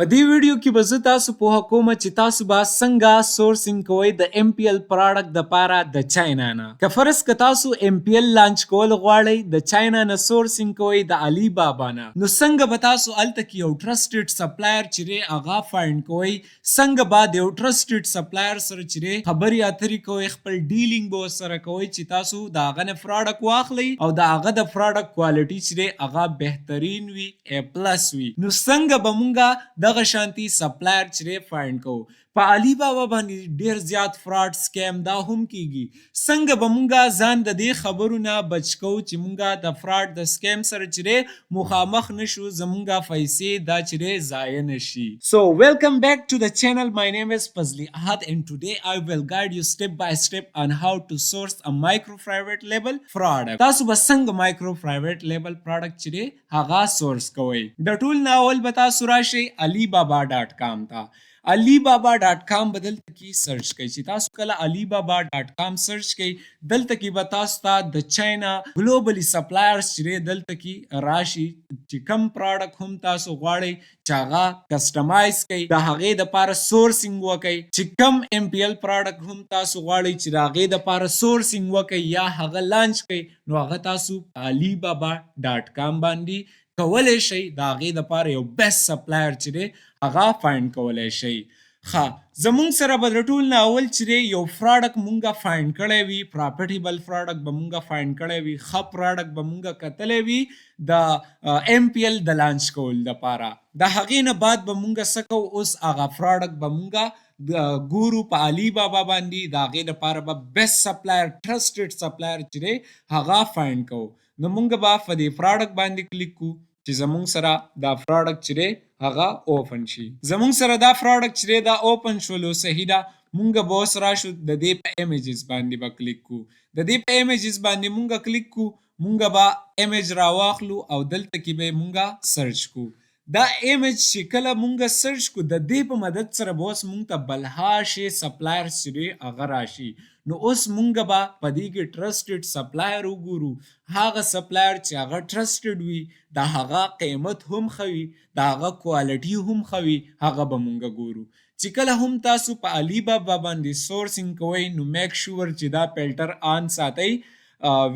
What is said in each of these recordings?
په دې ویډیو کې به زه تاسو پوهه کوم چې تاسو به څنګه سورسینګ کوئ د ایم پي ایل پراډکټ د پاره د چاینا نه. که فرض که تاسو ایم پي ایل لانچ کول غواړئ، د چاینا نه سورسینګ کوئ د علي بابا نه، نو څنګه به تاسو هلته کې یو ټرسټډ سپلایر چې دی هغه فاینډ کوئ، څنګه به د یو ټرسټډ سپلایر سره چې دی خبرې اترې کوئ، خپل ډیلینګ به ورسره کوئ چې تاسو د هغه نه پراډکټ واخلئ او د هغه د پراډکټ کوالټي چې دی هغه بهترین وي. ای پلس وي. نو څنګه به مونږ دغه شانتي سپلایر چې دی فاینډ کوو؟ په علي بابا باندې ډیر زیات فراډ سکیم دا هم کیږي. څنګه به مونږ ځان د دې خبرو نه بچ کوو چې مونږ د فراډ د سکیم سره چې دی مخامخ نشو، زمونږ فیسې دا چې دی ضایع نشي؟ So welcome back to the channel. My name is Fazli Ahad and today I will guide you step by step on how to source a micro private label product. تاسو به څنګه micro private label product چې دی هغه source کوئ؟ د ټول نه اول به تاسو راشئ علي بابا ډاټ کام ته. علي بابا ډاټ کام به دلته کې سرچ کړئ. چې تاسو کله علي بابا ډاټ کام سرچ کړئ، دلته کې به تاسو ته د چاینا globally suppliers چې دلته کې راشي، چې کم پراډکټ هم تاسو غواړئ چې هغه customize کړئ، د هغې دپاره sourcing وکړئ، چې کم ایم پي ایل پراډکټ هم تاسو غواړئ چې د هغې دپاره sourcing وکړئ یا هغه launch کړئ، نو هغه تاسو په علي بابا ډاټ کام باندې کولی شئ. د هغې دپاره یو best supplier چې دی هغه find کولی شئ. ښه، زمونږ سره به د ټول نه اول چې دی یو پراډکټ مونږه find کړی وي، profitable product به مونږه find کړی وي، ښه پراډکټ به مونږه کتلی وي د ایم پي ایل د launch کولو دپاره. د هغې نه بعد به مونږه څه کوو؟ اوس هغه پراډکټ به مونږه ګورو په علي بابا باندې. د هغې دپاره به best supplier، trusted supplier چې دی هغه find کوو. نو مونږ به په دې پراډکټ باندې کلیک کو چې زمونږ سره دا پراډکټ چې دی هغه open شي. زمونږ سره دا پراډکټ چې دی دا open شولو، صحیح ده. مونږ به اوس راشو، د دې په images باندې به کلیک کو. د دې په images باندې مونږ کلیک کو، مونږ به image راواخلو او دلته کې به مونږ search کو. دا image چې کله مونږ search کو، د دې په مدد سره به اوس مونږ ته بلها شی suppliers چې دی هغه راشي. نو اوس مونږ به په دې کې trusted supplier وګورو، هغه supplier چې هغه trusted وي، د هغه قیمت هم ښه وي، د هغه quality هم ښه وي، هغه به مونږ ګورو. چې کله هم تاسو په علي بابا باندې sourcing کوئ، نو make sure چې دا filter on ساتئ،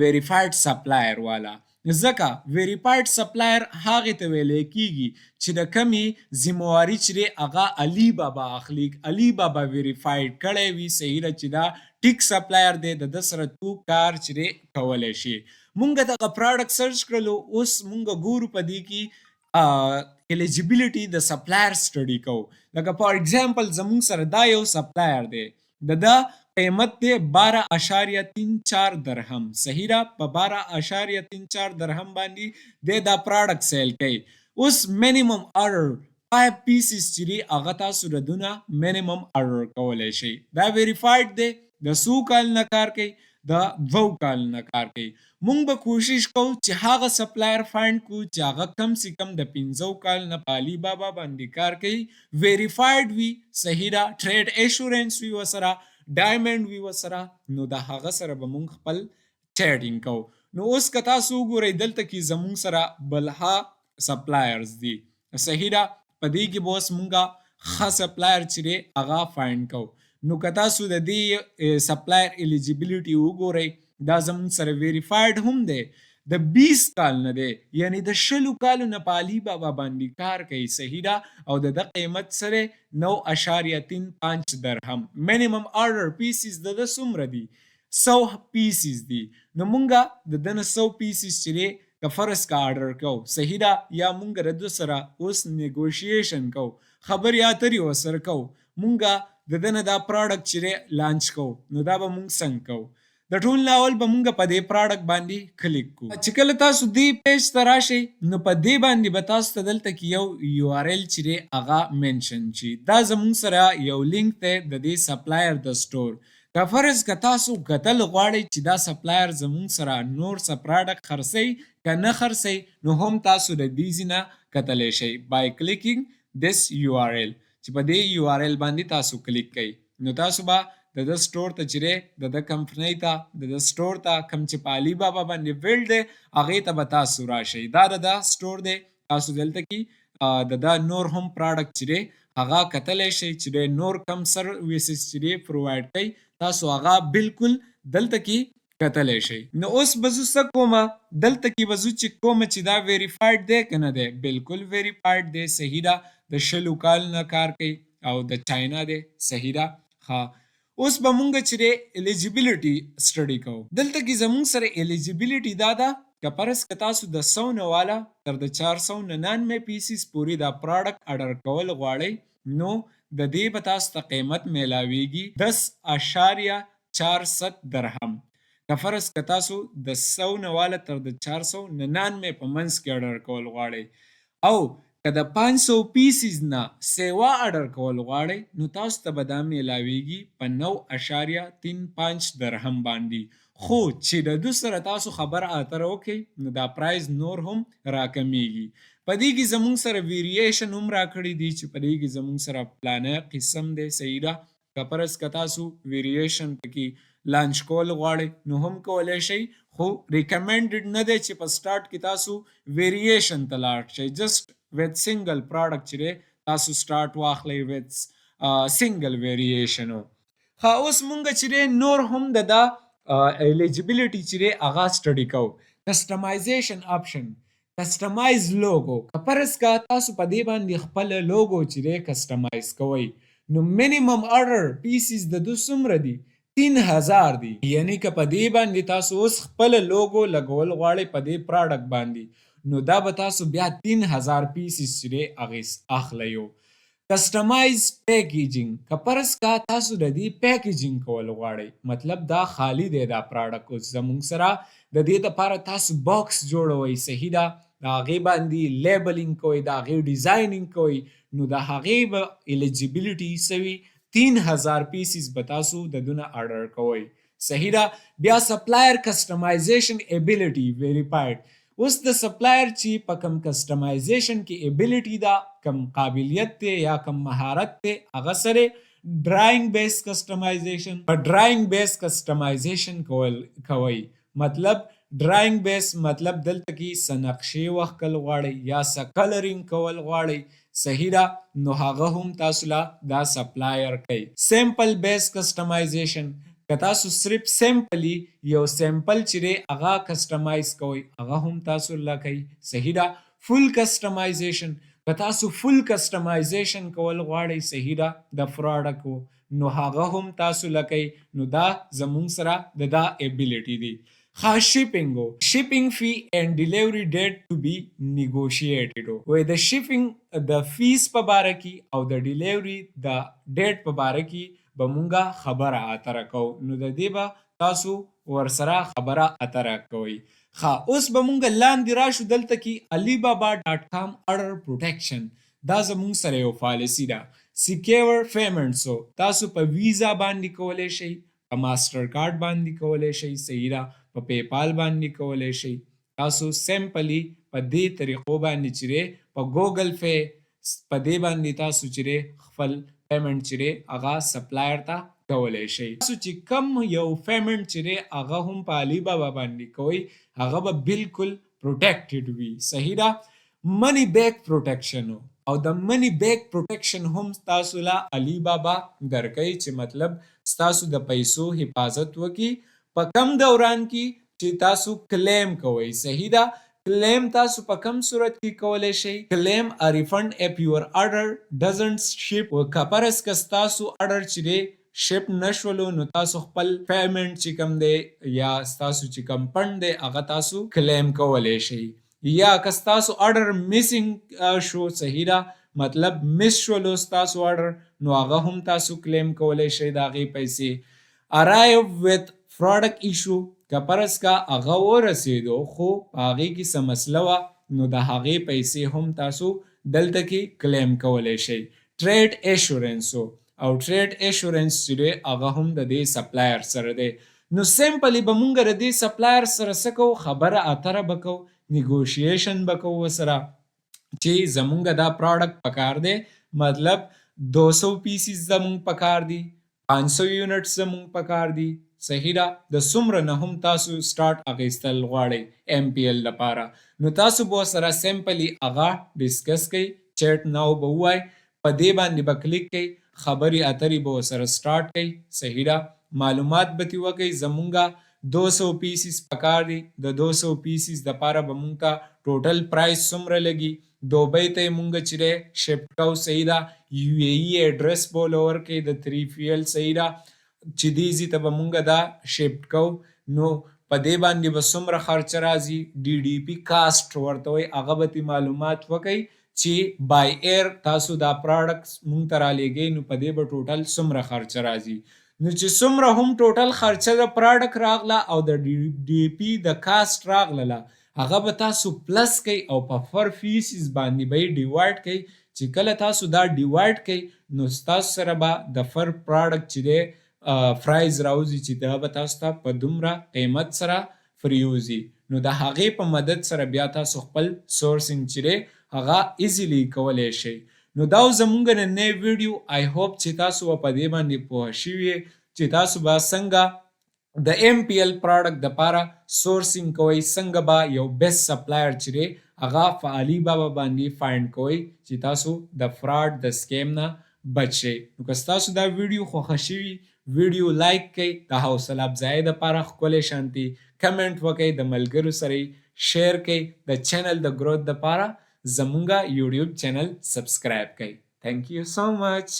verified supplier والا، ځکه verified supplier هغې ته ویلی کیږي چې د کمې ذمهواري چې دی هغه علي بابا اخلي، علي بابا verified کړی وي، صحیح ده، چې دا ټیک supplier دی، د ده سره تو کار چې دی کولی شي. مونږ دغه پراډکټ search کړلو. اوس مونږ ګورو په دې کې eligibility د supplier study کوو. لکه for example زمونږ سره دا یو supplier دی، د ده قیمت دی 12.34 درهم، صحیح ده. په 12.34 درهم باندې دی دا پراډکټ sell کوي. اوس minimum order 5 pieces چې دی هغه تاسو د ده نه minimum order کولی شئ. دا verified دی، د څو کال نه کار کوي؟ د 2 کال نه کار کوي. مونږ به کوشش کوو چې هغه supplier find کو چې هغه کم سي کم د 5 کال نه په علي بابا باندې کار کوي، verified وي، صحیح ده، trade assurance وي ورسره، diamond وي ورسره، نو د هغه سره به مونږ خپل chatting کوو. نو اوس که تاسو وګورئ، دلته کې زمونږ سره بلها suppliers دي، صحیح ده. په دې کې به اوس مونږ ښه supplier چې دی هغه find کوو. نو که تاسو د دې supplier eligibility وګورئ، دا زمونږ سره verified هم دی، د 20 کال نه دی، یعنی د 20 کالو نه په علي بابا باندې کار کوي، صحیح ده. او د ده قیمت سره 9.35 درهم. Minimum order pieces د ده څومره دي؟ 100 pieces دي. نو مونږه د ده نه 100 pieces چې دی که فرض که آرډر کوو، صحیح ده، یا مونږ د ده سره اوس negotiation کوو، خبرې اترې ورسره کوو، مونږه د ده نه دا پراډکټ چې دی launch کوو، نو دا به مونږ څنګه کوو؟ د ټول نه اول به مونږ په دې پراډکټ باندې کلیک کو. چې کله تاسو دې page ته راشئ، نو په دې باندې به تاسو ته دلته کې یو URL چې دی هغه mention شي. دا زمونږ سره یو لینک دی د دې supplier د store. که فرض که تاسو کتل غواړئ چې دا supplier زمونږ سره نور څه پراډکټ خرڅوي که نه خرڅوي، نو هم تاسو د دې ځای نه کتلی شئ by clicking this URL. چې په دې URL باندې تاسو کلیک کړئ، نو تاسو به د ده store ته چې دی، د ده کمپنۍ ته، د ده store ته کوم چې په علي بابا باندې build دی، هغې ته به تاسو راشئ. دا د ده store دی. تاسو دلته کې د دا نور هم پراډکټ چې دی هغه کتلی شئ چې دی نور کم سرویسز چې دی پرووایډ کوي، تاسو هغه بالکل دلته کې کتلی شئ. نو اوس به زه څه کوم؟ دلته کې به زه چک کوم چې دا ویریفایډ دی که نه دی. بالکل ویریفایډ دی، صحیح ده. د 20 کال نه کار کوي او د چاینا دی، صحیح ده. ښه، اوس به مونږ چې دی الیجیبিলিټي سټډي کوو. دلته کې زمونږ سره الیجیبিলিټي دا ده که فرض که تاسو د 100 نه والا تر د 499 پیسز پورې دا پراډکټ ارډر کول غواړئ، نو د دې به تاسو ته قیمت میلاویږي 10.47 درهم. که فرض که تاسو د 100 نه والا تر د 499 په منځ کې ارډر کول غواړئ، او که د 500 پیسز نه سیوا ارډر کول غواړئ، نو تاسو ته به دا میلاویږي په 9.35 درهم باندې. خو چې د دو سره تاسو خبره اتره وکړئ، نو دا پرایز نور هم راکمیږي. په دې کې زمونږ سره ویریشن هم راکړي دي چې په دې کې زمونږ سره پلانه قسم دی، صحیح ده. که فرض که تاسو ویریشن پکې لانچ کول غواړئ، نو هم کولی شئ، خو ریکمنډډ نه دی چې په سټارټ کې تاسو ویریشن ته لاړ شئ. جسټ وذ سنګل پراډکټ چې دی تاسو سټارټ واخلئ وذ سنګل ویریشن. ښه، اوس مونږ چې دی نور هم د دا الیجیبিলিټي چې دی هغه سټډي کوو. کسټمایزیشن آپشن، کسټمایز لوګو. که فرض که تاسو په دې باندې خپل لوګو چې دی کسټمایز کوئ، نو منیمم ارډر پیسز د دو څومره دي؟ 3000 دي. یعنی که په دې باندې تاسو اوس خپل لوګو لګول غواړئ په دې پراډکټ باندې، نو دا به تاسو بیا 3000 پیسز چې دی هغې اخلئ. کسټمایز پیکیجینګ، که فرض کا تاسو د دې پیکیجینګ کول غواړئ، مطلب دا خالی دی دا پراډکټ اوس زمونږ سره، د دې دپاره تاسو باکس جوړوئ، صحیح ده، د هغې باندې لیبلینګ کوئ، د هغې ډیزاینینګ کوئ، نو د هغې به الیجیبিলিټي څه وي؟ 3000 پیسز به تاسو د دونه ارډر کوئ، صحیح ده. بیا سپلایر کسټمایزیشن ابیلیټي ویریفایډ. اوس د سپلایر چې په کم کسټمایزیشن کې ابیلیټي ده، کم قابلیت دی یا کم مهارت دی، هغه سره ډراینګ بیس کسټمایزیشن، په ډراینګ بیس کسټمایزیشن کول کوئ. مطلب ډراینګ بیس مطلب دلته کې څه نقشې وښکل غواړئ یا څه کلرینګ کول غواړئ، صحیح ده، نو هغه هم تاسو له دا سپلایر کوي. سیمپل بیس کسټمایزیشن، که تاسو صرف سیمپلی یو سیمپل چې دی هغه کسټمایز کوئ، هغه هم تاسو له کوي، صحیح ده. فول کسټمایزیشن، که تاسو فول کسټمایزیشن کول غواړئ، صحیح ده، د پراډکټ، نو هغه هم تاسو له کوي. نو دا زمونږ سره د دا ابیلیټي دی. ښه، شیپینګ، شیپینګ فی اینډ ډیلیوري ډیټ ټو بی نیګوشیټډ. وای د شیپینګ د فیس په باره کې او د ډیلیوري د ډیټ په باره کې به مونږه خبره اتره کوو، نو د دې به تاسو ورسره خبره اتره کوئ. ښه، اوس به مونږ لاندې راشو. دلته کې علي بابا ډاټ کام ارډر پروټیکشن، دا زمونږ سره یو پالیسي ده. سکیور پیمنټس، تاسو په ویزا باندې کولی شئ، په ماستر کارت باندې کولی شئ، صحیح ده، په پیپال باندې کولی شئ. تاسو سمپلی په دې طریقو باندې چې دی، په ګوګل پے، په دې باندې تاسو چې دی خپل پیمنټ چې دی هغه سپلایر ته کولی شئ. تاسو چې کم یو پیمنټ چې دی هغه هم په علي بابا باندې کوئ، هغه به بالکل پروټیکټډ وي، صحیح ده. منی بیک پروټیکشن، او د منی بیک پروټیکشن هم تاسو له علي بابا درکوي، چې مطلب ستاسو د پیسو حفاظت وکړي په کم دوران کې چې تاسو کلیم کوئ، صحیح ده. کلیم تاسو په کم صورت کې کولی شئ؟ کلیم ا ریفند اف یور ارډر ډزنټ شیپ. که فرض که ستاسو ارډر چې دی شیپ نشولو، نو تاسو خپل پیمنټ چې کم دی یا ستاسو چې کم فنډ دی هغه تاسو کلیم کولی شئ. یا که ستاسو ارډر میسینګ شو، صحیح ده، مطلب مس شولو ستاسو ارډر، نو هغه هم تاسو کلیم کولی شئ د هغې پیسې. ارایو وذ پروډکټ ایشو، که فرض که هغه ورسېدو خو په هغې کې څه مسله وه، نو د هغې پیسې هم تاسو دلته کې کلیم کولی شئ. ټریډ ایشورنس، او ټریډ ایشورنس چې دی هغه هم د دې سپلایر سره دی. نو سمپلی به مونږ د دې سپلایر سره څه کوو؟ خبره اتره به کوو، نیګوشیشن به کوو ورسره چې زمونږ دا پراډکټ پکار دی، مطلب 200 پیسز زمونږ پکار دي، 500 یونټ زمونږ پکار دي، صحیح ده. د څومره نه هم تاسو سټارټ اخیستل غواړئ ایم پی ایل لپاره، نو تاسو به سره سمپلی هغه ډسکس کړئ. چیټ ناو به ووایئ، په دې باندې به کلیک کړئ، خبرې اترې به ورسره سټارټ کړئ، صحیح ده، معلومات به ترې وکړئ. زمونږ 200 پیسز پکار دي، د 200 پیسز دپاره به مونږ ته ټوټل پرایس څومره لګي، دوبۍ ته یې مونږ چې دی شفټ کوو، صحیح ده، یو ای ای ایډرس به ورله ورکړئ د 3 فیل، صحیح ده، چې دې ځای ته به مونږ دا شفټ کوو، نو په دې باندې به څومره خرچه راځي، ډي ډي پي کاسټ ورته وایي، هغه به ترې معلومات وکړئ چې بای ایر تاسو دا پراډکټ مونږ ته رالیږئ، نو په دې به ټوټل څومره خرچه راځي. نو چې څومره هم ټوټل خرچه د پراډکټ راغله او د ډي ډي پي د کاسټ راغله، هغه به تاسو پلس کړئ او په پر پیسز باندې به یې ډیوایډ کړئ. چې کله تاسو دا ډیوایډ کړئ، نو ستاسو سره به د پر پراډکټ چې دی پرایز راوځي، چې دا به تاسو ته په دومره قیمت سره پریوځي. نو د هغې په مدد سره بیا تاسو خپل سورسینګ چې دی هغه ایزیلی کولی شئ. نو دا زمونږ نننۍ ویډیو. آی هوپ چې تاسو به په دې باندې پوه شوي چې تاسو به څنګه د ایم پی ایل پراډکټ دپاره سورسینګ کوئ، څنګه به یو بیسټ سپلایر چې دی هغه په علي بابا باندې فایند کوئ، چې تاسو د فراډ د سکیم نه بچ شئ. نو که ستاسو دا ویډیو خوښه شوي، ویډیو لایک کړئ، د حوصله افزایۍ دپاره ښکلی شانتي کمنټ وکړئ، د ملګرو سره یې شیر کړئ، د چینل د ګروت دپاره زمونږ یوټیوب چینل سبسکرایب کړئ. Thank you so much.